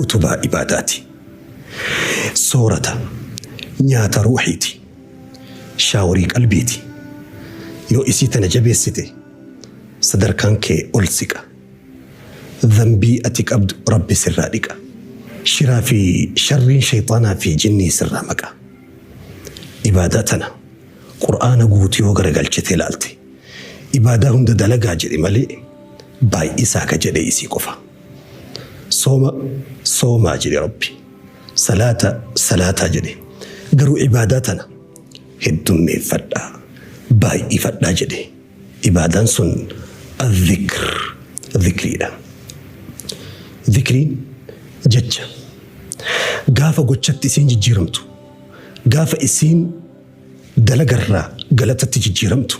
Utubaa ibaadaati. Soorata, nyaata ruuhiiti. Shaaworii qalbiiti. Yoo isii tana jabeessite sadarkaan kee ol siqa. Dhanbii ati qabdu Rabbi sirraa dhiqa. Shiraa fi sharriin sheyxaanaa fi jinnii sirraa maqa. Ibaadaa tana Qur'aana guutuu yoo garagalchitee laalte ibaadaa hunda dalagaa jedhe malee baay'isaa ka jedhe isii qofa. Sooma soomaa jedhe Rabbi. Salaata salaataa jedhe. Garuu ibaadaa tana heddummeeffadhaa, baay'ifadhaa jedhe. Ibaadaan sun Al-Dhikr, Dhikriidha. Dhikriin jecha. Gaafa gochatti isiin jijjiiramtu, gaafa isiin dalagarraa galatatti jijjiiramtu,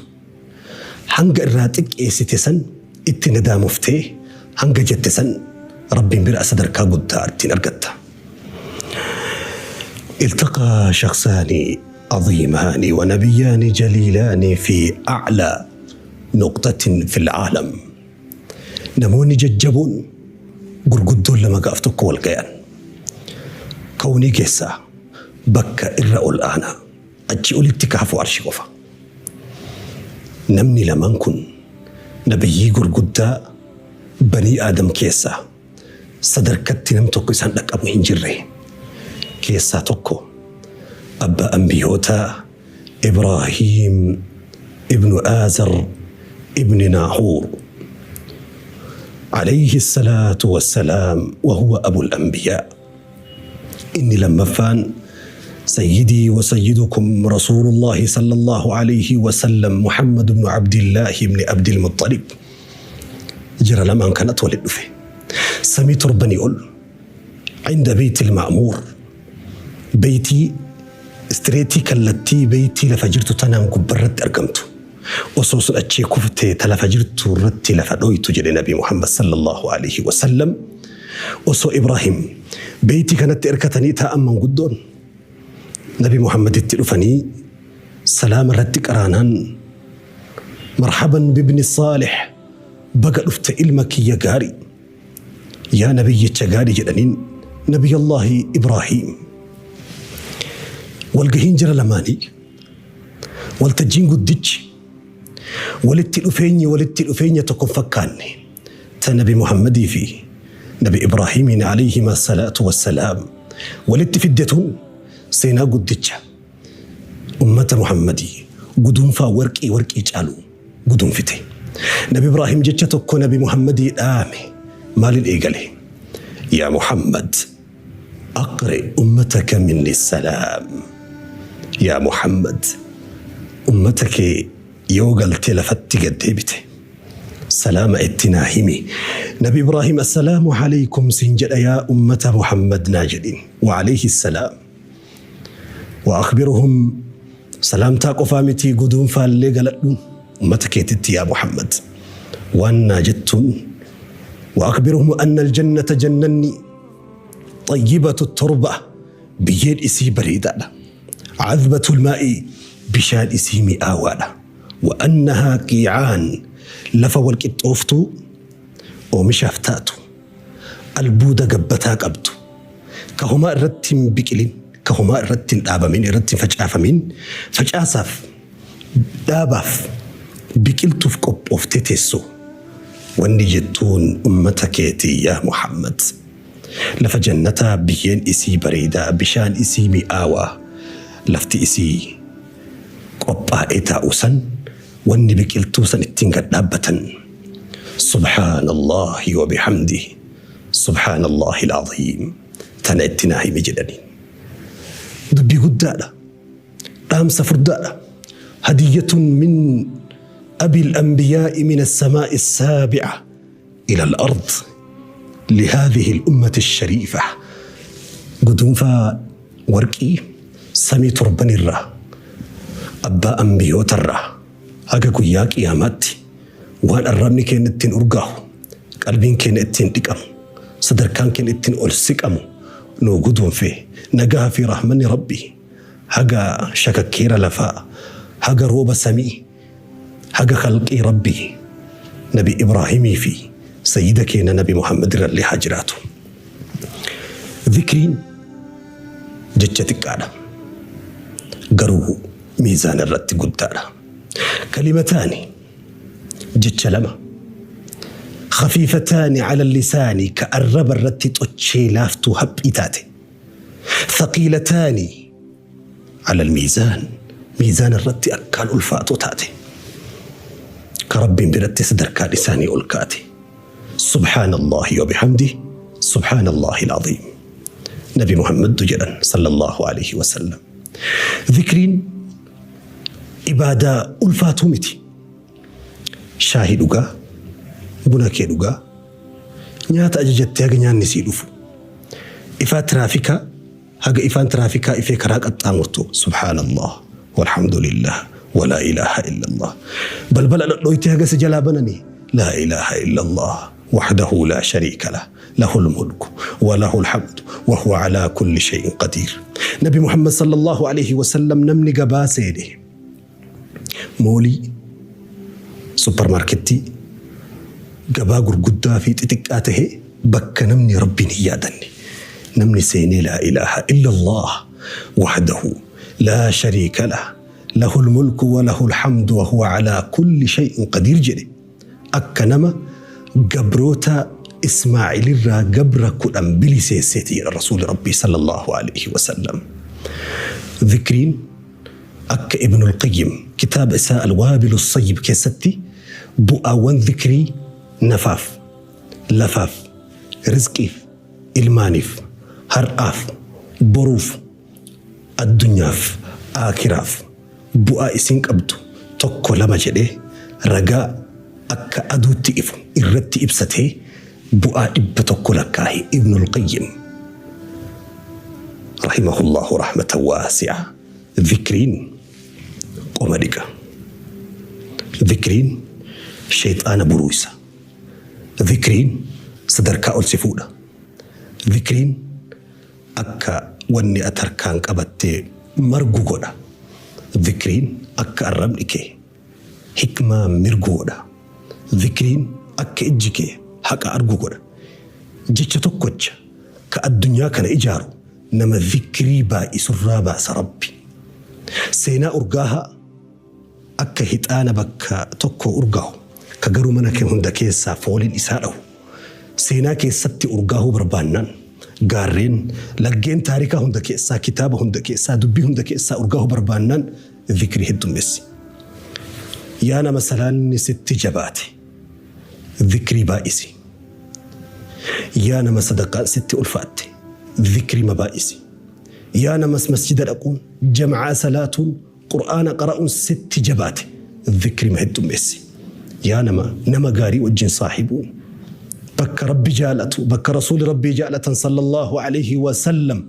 hanga irraa xiqqeessite san itti nadaamoftee hanga jette san Rabbiin bira sadarkaa guddaa ittiin argatta. Iltaqaa shakhsaani عظيمان ونبيان جليلان في أعلى نقطة في العالم. Namoonni jajjaboon gurguddoon lama gaaf tokko wal gayan. Kawnii keessaa bakka irra ol aanaa achii olitti ka hafu arshi qofa. Namni lamaan kun nabiyyii gurguddaa banii Aadam keessaa sadarkatti nam tokko isaan dhaqqabu hin jirre keessaa tokko abbaa anbiyootaa Ibraahiim ibnu Aazar ibni Naahuur alayhi salaatu wassalaam wa huwa abul anbiyaa. Inni lammaffaan sayyidii wa sayyidukum rasuulullaahi sallallahu alayhi wa sallam Muhammad ibnu Abdillaahi ibni Abdil Muxxalib. Jara lamaan kanatu walitti dhufe. Samii torbanii ol inda beeytil ma'muur beeytii istireetii kallattii beeytii lafa jirtu tanaan gubbarratti argamtu osoo sun achii kuftee ta lafa jirtu irratti lafa dhoytu jedhe Nabi Muhammad sallallahu alaihi wasallam. Osoo Ibraahim beeytii kanatti erkatanii taa'an manguddoon Nabi Muhammaditti dhufanii salaama irratti qaraanaan, marhaban bibni saalih, baga dhufte ilma kiyya gaarii, yaa nabiyyicha gaarii jedhaniin Nabiyallaahi Ibraahim. Walgahiin jara lamaanii, waltajjiin guddichi, walitti dhufeenyi walitti dhufeenya tokko hin fakkaanne ta Nabi Muhammadii fi Nabi Ibraahimiin alayhima salaatu wassalaam walitti fidde tun seenaa guddicha ummata Muhammadii guduunfaa warqii warqii caalu guduunfite. Nabi Ibraahim jecha tokko Nabi Muhammadii dhaame maalin eegale? Yaa Muhammad, aqri ummataka minni salaam. Yaa Muhammad, ummata kee yoo galtee lafatti gad deebite salaama itti naa himi. Nabi Ibraahim assalaamu alaykum siin jedha yaa ummata Muhammad naa jedhin. Wa alayhi salaam. Wa akhbirhum, salaamtaa qofaa miti guduunfaallee galadhu ummata keetitti yaa Muhammad. Waan naa jettuun wa akhbirhum anna aljannata, jannanni xayyibatu turba, biyyeen isii bareedaadha. Cadbatul maa'i, bishaan isii mi'aawaadha. Wa annahaa qiicaan, lafa wal qixxooftuu oomishaaf taatu, albuuda gabbataa qabdu, ka homaa irratti hin biqilin, ka homaa irratti hin dhaabamin, irratti hin facaafamin, facaasaaf, dhaabaaf, biqiltuuf qophooftee teessu. Wanni jettuun ummata keetii yaa Muhammad, lafa jannataa biyyeen isii bareedaa, bishaan isii mi'aawaa, lafti isii qophaa'ee taa'u san, wanni biqiltuu san ittiin gad dhaabbatan subhaanallaahi wa bihamdihi subhaanallaahi al-aziim tana itti naa himi jedhaniin. Dubbii guddaadha. Dhaamsa furdaadha. Hadiyyatun min abil anbiyaa'i min as-samaa'i as-saabi'a ila al-ard lihaadhihi al-ummati ash-shariifa. Guduunfaa warqii samii torbanirraa abbaa ambiyootarraa haga guyyaa qiyaamaatti waan arrabni keenya ittiin urgaahu, qalbiin keenya ittiin dhiqamu, sadarkaan keenya ittiin ol siqamu nuu guduunfe. Nagaha fi rahmanni Rabbii haga shakakkeera lafaa, haga rooba samii, haga khalqii Rabbii Nabi Ibraahimii fi sayyida keenya Nabi Muhammad irrallee haa jiraatu. Zikriin jecha xiqqaadha. Garuu miizaana irratti guddaadha. Kalimataani jecha lama. Khafiifataani ala lisaani ka arraba irratti xochee laaftuu haphii taate. Thaqiilataani ala almiizaan miizaana irratti akkaan ulfaatoo taate. Ka Rabbiin biratti sadarkaan isaanii ol kaate. Subhaanallaahi wa bihamdih Subhaanallaahi al-aziim. Nabi Muhammadtu jedhan sallallahu alayhi wa sallam. Zikriin ibaadaa ulfaatuu miti. Shaahii dhugaa, buna kee dhugaa, nyaata ajajattee haga nyaanni sii dhufu. Ifaa tiraafikaa Haga ifaan tiraafikaa ifee karaa qaxxaamurtu Subhaanallah Walhamdulillah Walaa ilaaha illallah Balbala dhodhooytee haga si jalaa bananii Laa ilaaha illallah Wahdahu laa shariika lah Lahul mulku wa lahul hamdu wa huwa alaa kulli shay'in qadiir Nabi Muhammad sallallahu alayhi wa sallam namni gabaa seene moolii, supparmaarkettii, gabaa gurguddaa fi xixiqqaa tahee bakka namni Rabbiin hin yaadanne namni seenee laa ilaaha illallah wahdahu laa shariika lah lahul mulku wa lahul hamdu wa huwa alaa kulli shay'in qadiir jedhe akka nama gabroota Ismaa'ilirraa gabra 10 biliseesseeti jedha Rasuuli Rabbii sallallahu alaihi wasallam. Zikriin Akka Ibnul Qayyim kitaaba isaa Al-Waabilu Sayyib keessatti bu'aawwan zikrii nafaaf, lafaaf, rizqiif, ilmaaniif, har'aaf, boruuf, addunyaaf, aakhiraaf bu'aa isiin qabdu tokko lama jedhee ragaa akka aduutti ifu irratti ibsatee bu'aa 100 lakkaahe Ibnul Qayyim rahimahullahu rahmatan waasi'a. Zikriin qoma dhiqa. Zikriin sheyxaana buruuysa. Zikriin sadarkaa ol si fuudha. Zikriin akka wanni ati harkaan qabatte margu godha. Zikriin akka arrabni kee hikmaa mirgu godha. Zikriin akka ijji kee haqa argu godha. Jecha tokkocha ka addunyaa kana ijaaru Nama zikrii baay'isurraa baasa Rabbi. Seenaa urgaahaa akka hixaana bakka tokkoo urgaahu, ka garuu mana kee hunda keessaa fooliin isaa dhahu. Seenaa keessatti urgaahuu barbaannaan, gaarreen, laggeen taarikaa hunda keessaa, kitaaba hunda keessaa, dubbii hunda keessaa urgaahuu barbaannaan zikrii heddummeessi. Yaa nama salaanni sitti jabaate, zikrii baay'isi. Yaa nama sadaqaan sitti ulfaatte, zikrima baay'isi. Yaa namas masjida dhaquun, jama'aa salaatuun, Qur'aana qara'uun sitti jabaate, zikrima heddummeessi. Yaa nama nama gaarii wajjin saahibuun, bakka Rabbi jaalatu, bakka Rasuuli Rabbii jaalatan sallallahu alayhi wa sallam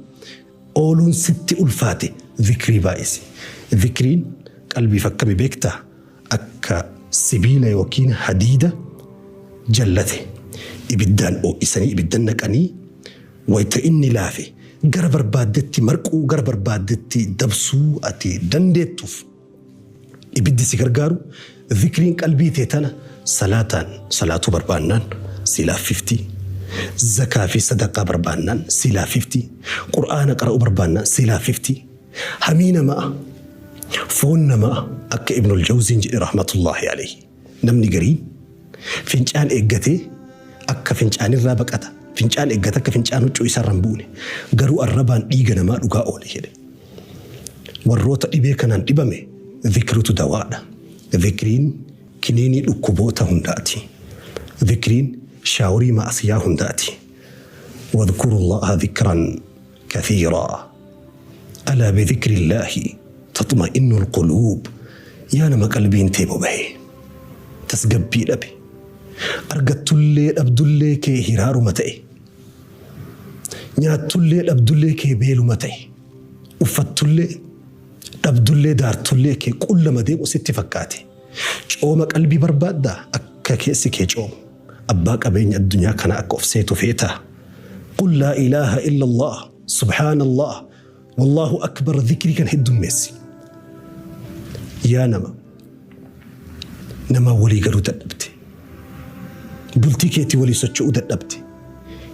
ooluun sitti ulfaate, zikrii baay'isi. Zikriin qalbiif akkami beektaa? Akka sibiila yookiin hadiida jallate ibiddaan oo'isanii ibidda naqanii wayta inni laafe gara barbaaddetti marquu gara barbaaddetti dabsuu ati dandeettuuf ibiddi si gargaaru zikriin qalbii tee tana salaataan salaatuu barbaannaan si laaffifti zakaa fi sadaqaa barbaannaan si laaffifti qur'aana qara'uu barbaannaan si laaffifti Hamii namaa, foon namaa akka Ibnul Jawziin jedhe rahmatullaahi alayhi namni gariin fincaan eeggatee akka fincaanirraa baqata, fincaan eeggata akka fincaan huccuu isaarra hin buune, garuu arrabaan dhiiga namaa dhugaa oole jedhe. Warroota dhibee kanaan dhibame zikritu dawaadha. Zikriin kiniinii dhukkuboota hundaati. Zikriin shaaworii ma'asiyaa hundaati. Wadhkurullaaha zikran kathiiraa. Alaa bidhikrillaahi taxma'innul quluub Yaa nama qalbiin tee bobahe, tasgabbii dhabe, argattullee dhabdullee kee hiraaruma ta'e, nyaattullee dhabdullee kee beeluma ta'e, uffattullee dhabdullee daartullee kee qullama deemu sitti fakkaate, cooma qalbii barbaaddaa? Akka keessi kee coomu, abbaa qabeenya addunyaa kanaa akka of seetu feetaa? Qul laa ilaaha illallah Subhaanallah Wallaahu Akbar zikrii kana heddummeessi. Yaa nama namaa walii galuu dadhabde. Bultii keetii walii socho'uu dadhabde.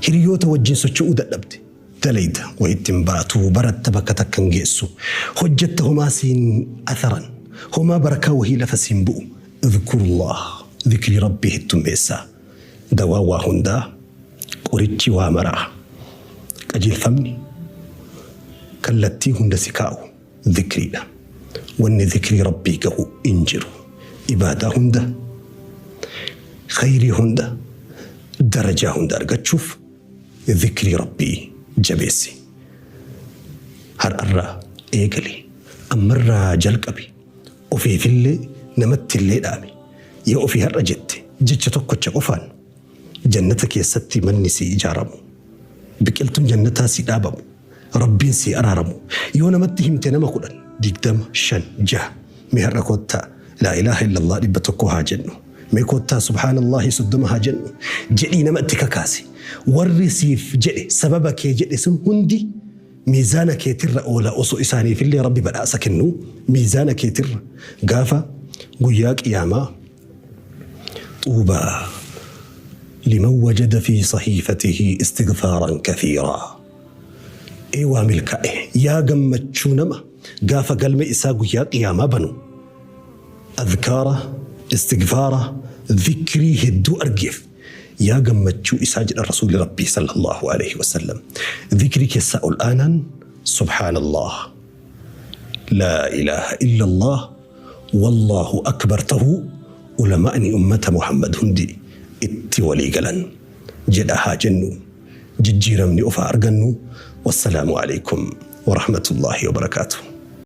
Hiriyoota wajjin socho'uu dadhabde. Dalayda wayitti hin baatu, baratta bakka takka hin geessu, hojjatta homaa siin atharan, homaa barakaa wahii lafa siin bu'u. Idhkurullah, dhikrii Rabbii heddummeessaa. Dawaan waa hundaa, qorichi waa maraa, qajeelfamni kallattii hunda si kaa'u dhikriidha. Wanni dhikrii Rabbii gahu hin jiru. Ibaadaa hunda, khayrii hunda, darajaa hunda argachuuf Zikrii Rabbii jabeessi. Har'arraa eegali. Ammarraa jalqabi. Ofiifillee namattillee dhaami. Yoo ofii har'a jette jecha tokkocha qofaan Jannata keessatti manni sii ijaaramu. Biqiltuun jannataa sii dhaabamu. Rabbiin sii araaramu. Yoo namatti himte nama 10, 20, 5, 6 mee har'a koottaa laa ilaaha illallah 100 haa jennu. Mee koottaa subhaanallaahi 30 haa jennu jedhii nama itti kakaasi. Warri siif jedhe sababa kee jedhe sun hundi miizaana keetirra oola osoo isaaniifillee Rabbi badhaasa kennuu miizaana keetirra gaafa guyyaa qiyaamaa xuubaa liman wajada fi sahiifatihi istigfaaran kathiiraa. Ee waa milkaa'e yaa gammachuu nama gaafa galme isaa guyyaa qiyaamaa banu Azkaara, istigfaara, zikrii hedduu argeef yaa gammachuu isaa jedhan Rasuulli Rabbii sallallaahu aleyhi wasallam. Zikrii keessaa ol aanaan Subhaanallaah, Laa ilaaha illallaah, Wallaahu akbar tahuu ulamaa'ni ummata Muhammad hundi itti walii galan. Jedhaa haa jennu. Jijjiiramni of haa argannu. Wassalaamu aleykum warahmatullaahi wabarakaatuh.